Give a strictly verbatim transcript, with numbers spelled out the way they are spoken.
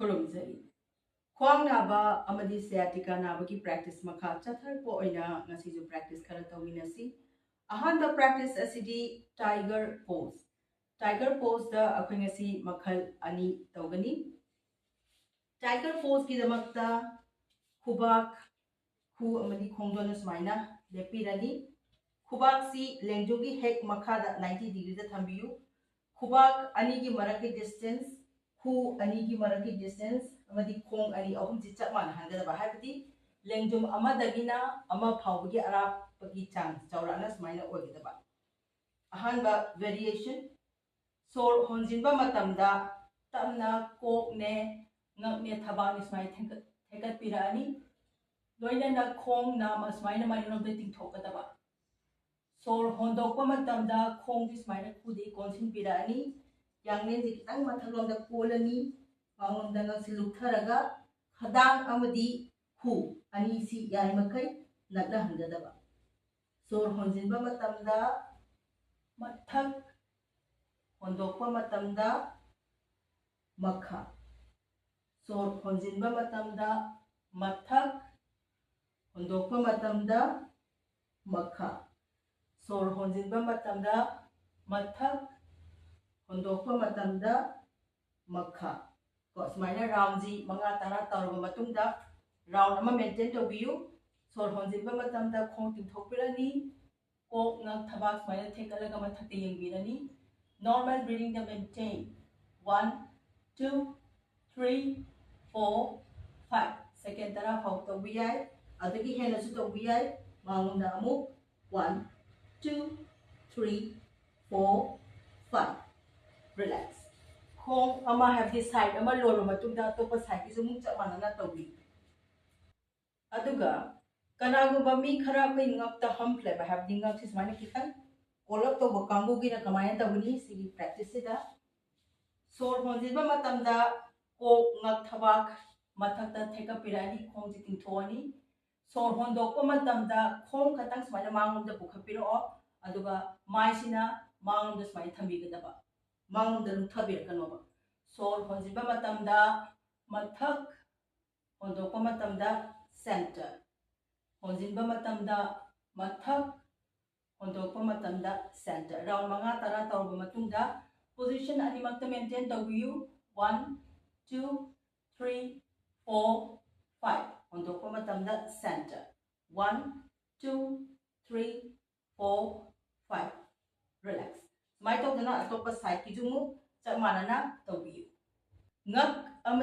ꯈꯨꯔꯨꯝꯖꯔꯤ꯫ ꯈ꯭ꯋꯥꯡ ꯅꯥꯕ ꯑꯃꯗꯤ ꯁꯤꯌꯥꯇꯤꯀꯥ ꯅꯥꯕꯒꯤ ꯄ꯭ꯔꯦꯛꯇꯤꯁ ꯃꯈꯥ ꯆꯠꯊꯔꯛꯄ ꯑꯣꯏꯅ ꯉꯁꯤꯁꯨ ꯄ꯭ꯔꯦꯛꯇꯤꯁ ꯈꯔ ꯇꯧꯃꯤꯟꯅꯁꯤ꯫ ꯑꯍꯥꯟꯕ ꯄ꯭ꯔꯦꯛꯇꯤꯁ ꯑꯁꯤꯗꯤ ꯇꯥꯏꯒꯔ ꯄꯣꯁ꯫ ꯇꯥꯏꯒꯔ ꯄꯣꯁꯇ ꯑꯩꯈꯣꯏ ꯉꯁꯤ ꯃꯈꯜ ꯑꯅꯤ ꯇꯧꯒꯅꯤ꯫ ꯇꯥꯏꯒꯔ ꯄꯣꯁꯀꯤꯗꯃꯛꯇ ꯈꯨꯕꯥꯛ, ꯈꯨ ꯑꯃꯗꯤ ꯈꯣꯡꯗꯣꯟꯅ ꯁꯨꯃꯥꯏꯅ ꯂꯦꯞꯄꯤꯔꯅꯤ꯫ ꯈꯨꯕꯥꯛꯁꯤ ꯂꯦꯡꯖꯨꯝꯒꯤ ꯍꯦꯛ ꯃꯈꯥꯗ ꯅꯥꯏꯟꯇꯤ ꯗꯤꯒ꯭ꯔꯤꯗ ꯊꯝꯕꯤꯌꯨ꯫ ꯈꯨꯕꯥꯛ ꯑꯅꯤꯒꯤ ꯃꯔꯛꯀꯤ ꯗꯤꯁꯇꯦꯟꯁ, ꯈꯨ ꯑꯅꯤꯒꯤ ꯃꯔꯛꯀꯤ ꯗꯤꯁꯇꯦꯟꯁ ꯑꯃꯗꯤ ꯈꯣꯡ ꯑꯅꯤ ꯑꯍꯨꯝꯁꯤ ꯆꯞ ꯃꯥꯟꯅꯍꯟꯒꯗꯕ, ꯍꯥꯏꯕꯗꯤ ꯂꯦꯡꯖꯨꯝ ꯑꯃꯗꯒꯤꯅ ꯑꯃ ꯐꯥꯎꯕꯒꯤ ꯑꯔꯥꯞꯄꯒꯤ ꯆꯥꯡ ꯆꯥꯎꯔꯥꯛꯅ ꯁꯨꯃꯥꯏꯅ ꯑꯣꯏꯒꯗꯕ꯫ ꯑꯍꯥꯟꯕ ꯚꯦꯔꯤꯌꯦꯁꯟ, ꯁꯣꯔ ꯍꯣꯟꯖꯤꯟꯕ ꯃꯇꯝꯗ ꯇꯞꯅ ꯀꯣꯛꯅꯦ, ꯉꯛꯅꯦ, ꯊꯕꯥꯛꯅꯦ ꯁꯨꯃꯥꯏꯅ ꯊꯦꯡꯒꯠ-, ꯊꯦꯛꯀꯠꯄꯤꯔꯛꯑꯅꯤ꯫ ꯂꯣꯏꯅꯅ ꯈꯣꯡ ꯅꯥꯝ ꯑꯁꯨꯃꯥꯏꯅ ꯃꯅꯤꯡꯂꯣꯝꯗ ꯇꯤꯡꯊꯣꯛꯀꯗꯕ꯫ ꯁꯣꯔ ꯍꯣꯟꯗꯣꯛꯄ ꯃꯇꯝꯗ ꯈꯣꯡꯁꯤ ꯁꯨꯃꯥꯏꯅ ꯈꯨꯗꯤ ꯀꯣꯟꯁꯤꯟꯕꯤꯔꯛꯑꯅꯤ꯫ ꯌꯥꯡꯂꯦꯟꯁꯤ ꯈꯤꯇꯪ ꯃꯊꯛꯂꯣꯝꯗ ꯀꯣꯜꯂꯅꯤ꯫ ꯃꯉꯣꯟꯗ ꯉꯛꯁꯤ ꯂꯨꯞꯊꯔꯒ ꯈꯗꯥꯡ ꯑꯃꯗꯤ ꯈꯨ ꯑꯅꯤꯁꯤ ꯌꯥꯔꯤꯃꯈꯩ ꯅꯛꯅꯍꯟꯒꯗꯕ꯫ ꯁꯣꯔ ꯍꯣꯟꯖꯤꯟꯕ ꯃꯇꯝꯗ ꯃꯊꯛ, ꯍꯣꯟꯗꯣꯛꯄ ꯃꯇꯝꯗ ꯃꯈꯥ꯫ ꯁꯣꯔ ꯍꯣꯟꯖꯤꯟꯕ ꯃꯇꯝꯗ ꯃꯊꯛ, ꯍꯣꯟꯗꯣꯛꯄ ꯃꯇꯝꯗ ꯃꯈꯥ꯫ ꯁꯣꯔ ꯍꯣꯟꯖꯤꯟꯕ ꯃꯇꯝꯗ ꯃꯊꯛ, ꯍꯣꯟꯗꯣꯛꯄ ꯃꯇꯝꯗ ꯃꯈꯥ꯫ ꯀꯣ, ꯁꯨꯃꯥꯏꯅ ꯔꯥꯎꯟꯁꯤ ꯃꯉꯥ ꯇꯔꯥ ꯇꯧꯔꯕ ꯃꯇꯨꯡꯗ ꯔꯥꯎꯟ ꯑꯃ ꯃꯦꯟꯇꯦꯟ ꯇꯧꯕꯤꯌꯨ꯫ ꯁꯣꯔ ꯍꯣꯟꯖꯤꯟꯕ ꯃꯇꯝꯗ ꯈꯣꯡ ꯇꯤꯡꯊꯣꯛꯄꯤꯔꯅꯤ, ꯀꯣꯛ ꯉꯛ ꯊꯕꯥꯛ ꯁꯨꯃꯥꯏꯅ ꯊꯦꯛꯀꯠꯂꯒ ꯃꯊꯛꯇ ꯌꯦꯡꯕꯤꯔꯅꯤ꯫ Normal breathing ꯗ maintain. One, two, three, four, five꯫ Second ꯇꯔꯥ ꯐꯥꯎ ꯇꯧꯕ ꯌꯥꯏ, ꯑꯗꯨꯗꯒꯤ ꯍꯦꯟꯅꯁꯨ ꯇꯧꯕ ꯌꯥꯏ꯫ ꯃꯥꯡꯂꯣꯝꯗ ꯑꯃꯨꯛ one, two, three, four, five꯫ Relax. ꯈꯣꯡ ꯑꯃ, ꯍꯥꯏꯕꯗꯤ ꯁꯥꯏꯠ ꯑꯃ ꯂꯣꯟꯕ ꯃꯇꯨꯡꯗ ꯑꯇꯣꯞꯄ ꯁꯥꯏꯠꯀꯤꯁꯨ ꯑꯃꯨꯛ ꯆꯞ ꯃꯥꯟꯅꯅ ꯇꯧꯕꯤ꯫ ꯑꯗꯨꯒ ꯀꯅꯥꯒꯨꯝꯕ ꯃꯤ ꯈꯔ ꯑꯩꯈꯣꯏ ꯉꯛꯇ ꯍꯝꯞ ꯂꯩꯕ, ꯍꯥꯏꯕꯗꯤ ꯉꯛꯁꯤ ꯁꯨꯃꯥꯏꯅ ꯈꯤꯇꯪ ꯀꯣꯜ ꯑꯞ ꯇꯧꯕ ꯀꯥꯡꯕꯨꯒꯤꯅ ꯀꯃꯥꯏꯅ ꯇꯧꯒꯅꯤ? ꯁꯤꯒꯤ ꯄ꯭ꯔꯦꯛꯇꯤꯁꯁꯤꯗ ꯁꯣꯔ ꯍꯣꯟꯖꯤꯟꯕ ꯃꯇꯝꯗ ꯀꯣꯛ, ꯉꯛ, ꯊꯕꯥꯛ ꯃꯊꯛꯇ ꯊꯦꯛꯀꯠꯄꯤꯔꯛꯑꯅꯤ, ꯈꯣꯡꯁꯤ ꯇꯤꯡꯊꯣꯛꯑꯅꯤ꯫ ꯁꯣꯔ ꯍꯣꯟꯗꯣꯛꯄ ꯃꯇꯝꯗ ꯈꯣꯡ ꯈꯛꯇꯪ ꯁꯨꯃꯥꯏꯅ ꯃꯥꯡꯂꯣꯝꯗ ꯄꯨꯈꯠꯄꯤꯔꯛꯑꯣ, ꯑꯗꯨꯒ ꯃꯥꯏꯁꯤꯅ ꯃꯥꯡꯂꯣꯝꯗ ꯁꯨꯃꯥꯏꯅ ꯊꯝꯕꯤꯒꯗꯕ, ꯃꯥꯡꯂꯣꯝꯗ ꯂꯨꯞꯊꯕꯤꯔꯛꯀꯅꯣꯕ꯫ ꯁꯣꯔ ꯍꯣꯟꯖꯤꯟꯕ ꯃꯇꯝꯗ ꯃꯊꯛ, ꯍꯣꯟꯗꯣꯛꯄ ꯃꯇꯝꯗ center, ꯍꯣꯟꯖꯤꯟꯕ ꯃꯇꯝꯗ ꯃꯊꯛ, ꯍꯣꯟꯗꯣꯛꯄ ꯃꯇꯝꯗ center꯫ Round ꯃꯉꯥ ꯇꯔꯥ ꯇꯧꯔꯕ ꯃꯇꯨꯡꯗ position ꯑꯅꯤꯃꯛꯇ maintain ꯇꯧꯕꯤꯌꯨ꯫ One, two, three, four, five꯫ ꯍꯣꯟꯗꯣꯛꯄ ꯃꯇꯝꯗ center꯫ One, two, three, four, five꯫ Relax꯫ ꯁꯨꯃꯥꯏꯅ ꯇꯧꯗꯅ ꯑꯇꯣꯞꯄ sideꯀꯤꯁꯨ ꯑꯃꯨꯛ ꯆꯞ ꯃꯥꯟꯅꯅ ꯇꯧꯕꯤꯌꯨ꯫ ꯉꯛ